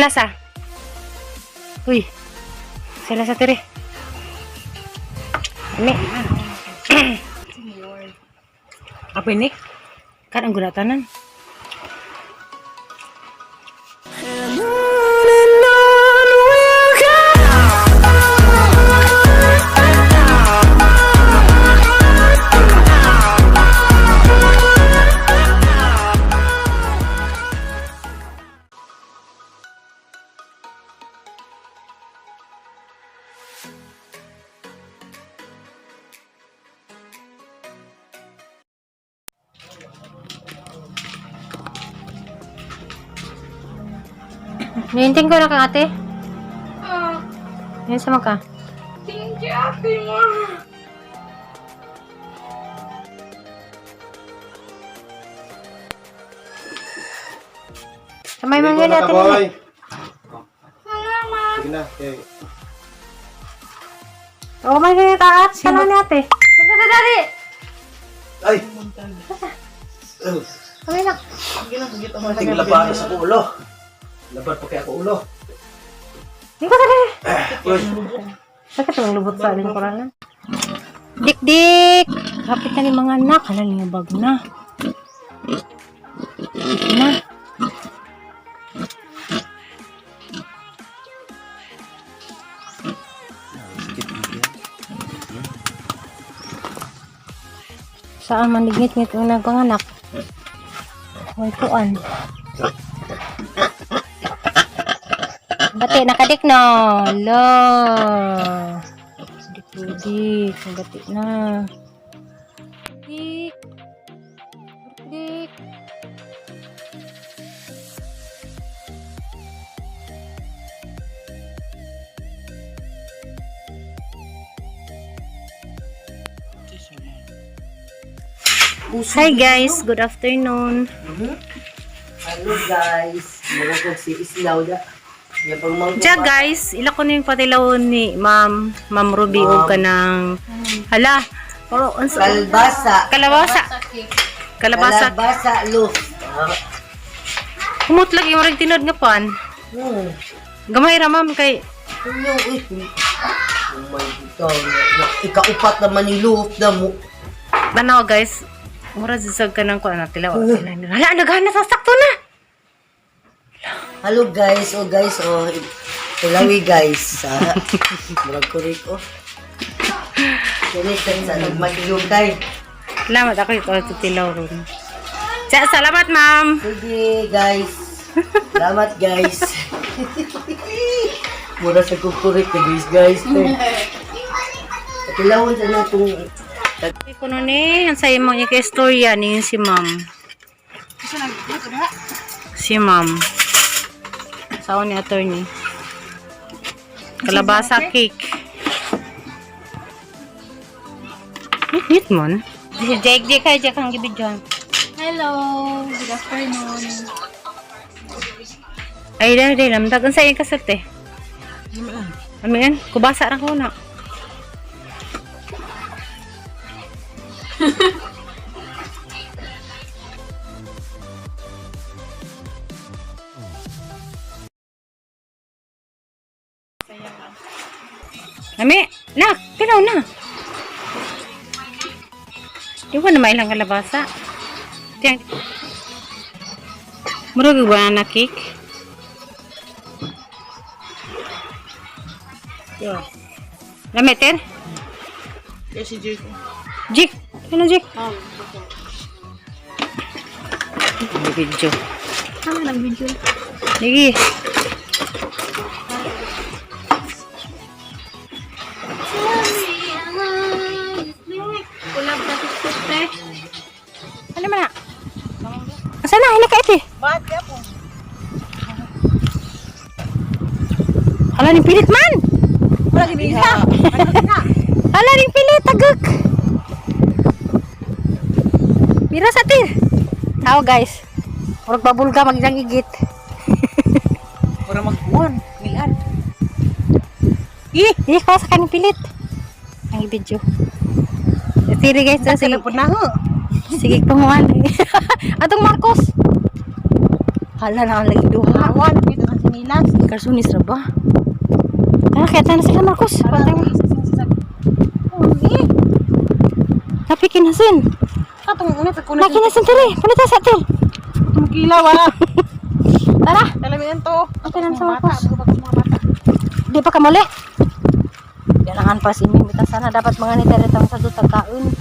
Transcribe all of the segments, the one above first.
Lasa. Uy. Sila sa tiri. Ami. Apa ini? Kan ang gunatanan. Niinting ko na kang ate. Ah, Yan sama ka. thank you, ate mo. Sa may mga na ate. ka, boy. Salamat. Sige na. Okay. Oo, may ganyan ka ate. Sana ni ate. Tingnan ka dali. Ay! Kami na. Tinglaban na sa ulo. Laban pa kaya ako ulo. Hindi ko dali. Uy, Bakit ang lubot sa alin kuranan? Dik dik! Kapit na ni mga anak. Hala niyo bag na. Na. Saan man ngit-ngit ang nagpanganak? May kuan. Bati, nakadik na. Lo. Dik, dik. Bati na. Dik. Dik. Hi guys, good afternoon. Hello guys. Mga si Islaw da. Ya pag mga Diya guys, ila ko na yung patilaw ni Ma'am, Ma'am Ruby og kanang hala. Pero unsa Kalbasa. kalabasa. Kalabasa. Kalabasa loaf. Kumot lagi murag tinod nga pan. Gamay ra ma'am kay Yung uy. Oh my God. Ikaupat naman yung loaf na mo. tanaw guys. Mura jud ka ng kuan na tilaw. Hala, nagana sa sakto na. Hello guys. Oh guys. Oh. Tulawi guys. Ah. Murag kurik oh. Kini sa nagmatilong kay. Salamat ako ito sa tilaw ron. Siya, salamat ma'am. Sige guys. Salamat guys. Mura sa kukurik na guys guys. Tilawon sa natong Kuno ni, ang sa imong ika-istorya ni si ma'am. Si ma'am. Sao ni attorney. Kalabasa cake. Nit mon. Si Jake, Jake, kay Jake ang gibidyohan. Hello. Good afternoon. Ay, dahil, dahil, lamdag. Ang sayang kasat eh. Amin, kubasa ra ko na. Ami, nak, tilaw na. Di ko na mailang kalabasa. Tiyang. Murag banana cake. Yeah. Lameter? Yes, si Jake. Jik! Ano Jik? May video. Tama ng video. Sige. Kulab na tustos eh. Ano man na? Asa na? Hila ka iti. Hala ni pilit man! Wala gini ha. Hala ni pilit! Tagak! Pira sa ti. Tao guys. Murag babulga magilang igit. Para magkuan, milan. Ih, ih, kawa sa kaning pilit. Ang video. Sige guys, ah, sige. na ho. Sige panguan. Atong Marcos. Hala na ang lagi duha. Awan, dito na si Milas. Karsunis ra ba? Tara, kaya tayo na sila, Marcos. Pantay mo. Napikinasin. Katong una sa kuna. Nakinasin tiri. Punita sa tir. Tumikilaw ah. Tara. Talamian to. Okay lang sa Marcos. Di pa kamali. Kailangan pa si Mimi. Sana dapat mga ni Tere sa dutag kaon.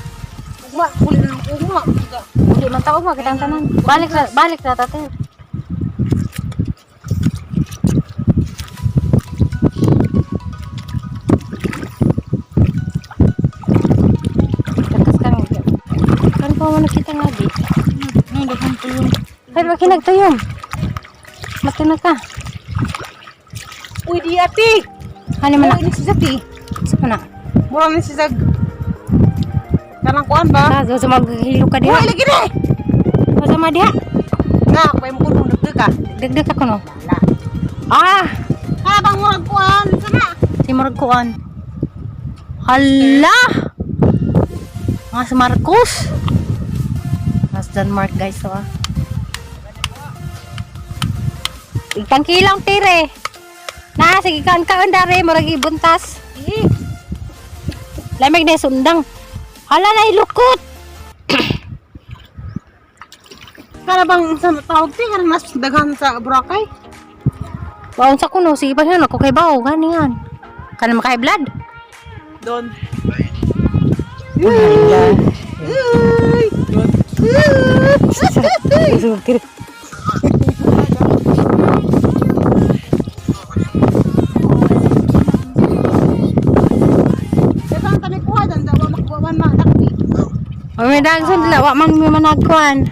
Ugma, uli na ng ugma. Hindi man tao makitang tanan. Balik ra, balik ra tate. Takas kang. Kan pa mo nakita nga di. No, daghang tuyong. Ay, bakit nagtuyong? Matuna ka. Uy, di ati. Hani man na. Uy, ni si ati. Sa na. Mura ni si Zag. Kanang kuan ba? Sa sa maghilo ka diha. Uy, lagi na. Masama diha. Na, pay mo kun dagdag ka. Dagdag ako no. Ah, Kana bang murag kuan? Sana. si Marcoan. Hala! Mga si Marcos. Mas Denmark guys to ah. Igtangkilang tire. Na sige kan kaon dare murag ibuntas. Lamig na sundang. Hala na ilukot. Kana bang sa tawag ti kana mas daghan sa Boracay? Baon sa kuno sige pa ako kay bawo gani yan. Kana makaay blood. Don. Tire. Daghan kami kuha dan dawa makuha man dakpi. O may dagson dila wa man may managkuan.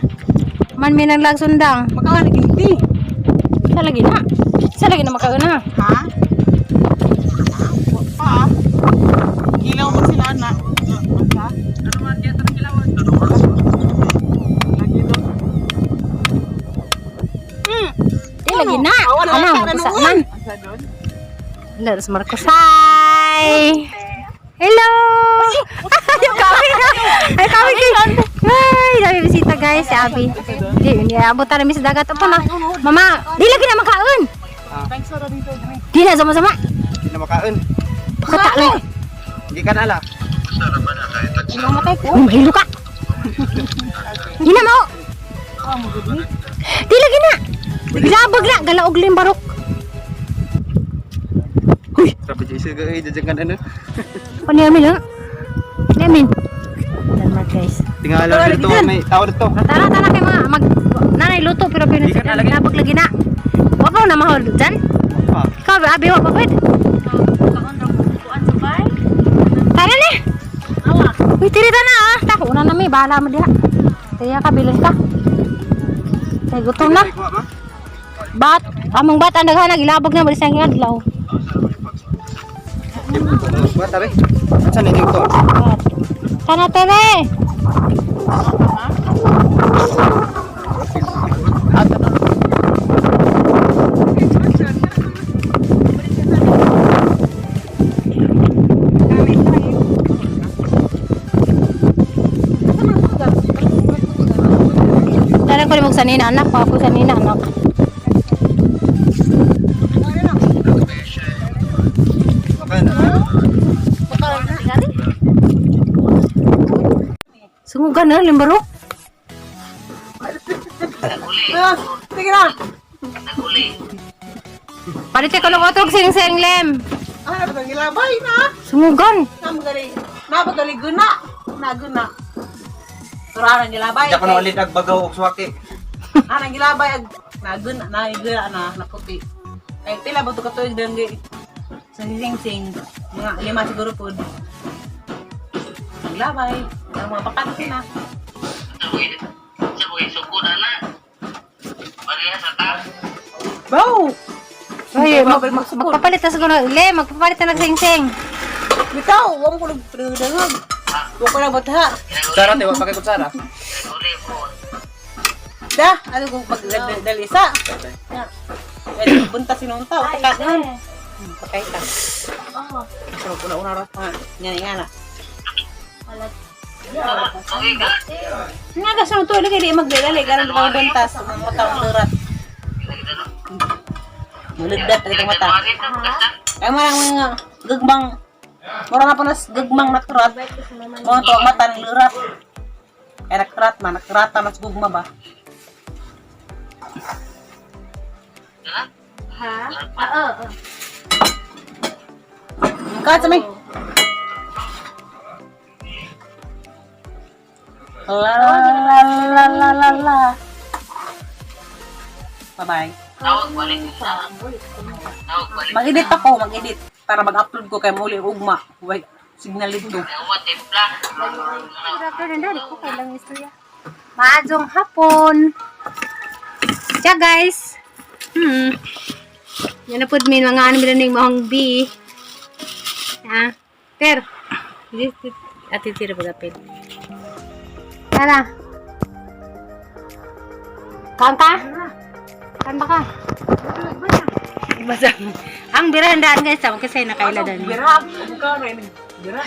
Man may naglagsundang. Makawa na ginti. Sa lagi na. Sa lagi na makauna. Ha? Pa. Gilaw mo sila na. Ha? Ano man diya sa gilawan? Lagi do. Di lagi na. Awa na Ano, lang usa sa man. Asa doon? Hello, sa Marcos. Hi! Hello! Ay, kami na. Ay, kami kay. Ay, dami bisita guys, si Abby. Di, hindi abot na sa dagat pa na. Mama, di lagi na makaon. Thanks sa dito. Di na sama-sama. Hindi na makaon. Pakata lang. Hindi ka na ala. Mamatay ko. Uy, mahilo ka. Di na mao. Di lagi na. Labag na, galaog limbarok. Uy, Sabi siya, isa ka, eh, ka na na. ano yamin ha? Yamin. Denmark guys. Tingala dito, may tao dito. Tara, tara kay mga mag nanay luto pero Di ka na lagi. labag lagi na. Wa pa na mahol dyan. Pa. Ikaw ba abi wa pa pwede. Tara na. Uy, tiri ta na ah. Ta, una na mi bahala mo diha. Tiya ka bilin ka. Kay gutom na. Kuha ma. Bat, among bat ang daghan ilabog na bilis ang adlaw. Kuha tabi. Saan na dito? Bat. Tara tere. Tara ko limog sanina anak, ako sanina anak. Okay na. Sungugan na limbaro. Ah, sige na. Palit ko lang otrog sing-sing lem. Ah, batang gilabay na. Sungugan. Namagali. Nabagali guna. Naguna. Sura nang gilabay. Hindi ako na ulit nagbagaw og suwaki. Ah, nang gilabay ag naguna na guna na naputi. Ay pila ba to ka tuig dang sa sing-sing mga lima siguro pod. Naglabay. Ang mga pakat na. Bow! Ay, Babal magsukod. magpapalit na siguro. Lem, magpapalit na nagsingsing. Bitaw, wong ko nagdangag. Wa ko na batha. Kutsara, te, wa pa kay kutsara. Da, ano kung pag dalisa. Ya. Ay, bunta sinunta, pakat. Pakay ka. Oo. So, una-una ra pa. Nga nga na. Nga ka sa tulo kay di magdalali garan ka buntas mga matang surat. Malugdat ang itong mata. Ay, marang mga gagmang. Mura na po nas gagmang nakurat. Mga to ang mata ng lurat. Ay, nakurat man. Nakurata mas gugma ba? Ha? Oo. Kaat sa may. La la la la la la. Bye-bye. Mag-edit ako, mag-edit. Para mag-upload ko kay muli ugma. Wait, signal dito. Good afternoon, dali ko kailang istorya. Maadjong hapon. Tiya guys. Yan na pud min mga ano mi ning mahong B. Ha? Per. Ate tira pagapit. Tara. Kanta? Kanta ka? Basta. Ang birandaan guys, tama kasi nakaila dani. Bira, ka rin. Bira.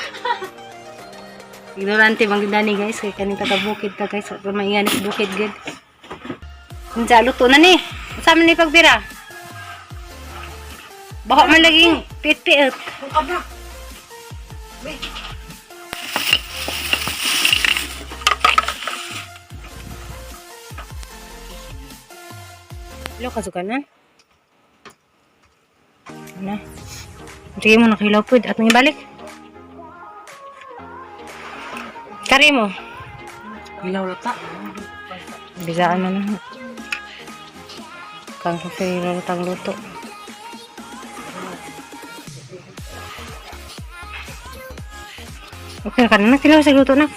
Ignorante bang dani guys kay kaning taga bukid ta guys, pero mainganis bukid gid. Unsa luto na ni? Unsa man ni pagbira? Baka man laging piit-piit. Lo kasukanan. Ano? Sige mo nakilaw pud at ibalik. Kari mo. Ilaw lata. Bisaan man na. Kang kafe tang luto. Okay ka na kilaw sa luto na.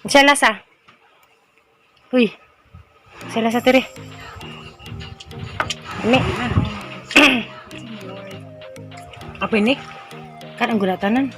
Siya lasa. Uy. Siya lasa tere. Ini. Apa ini? Kan ang gulatanan.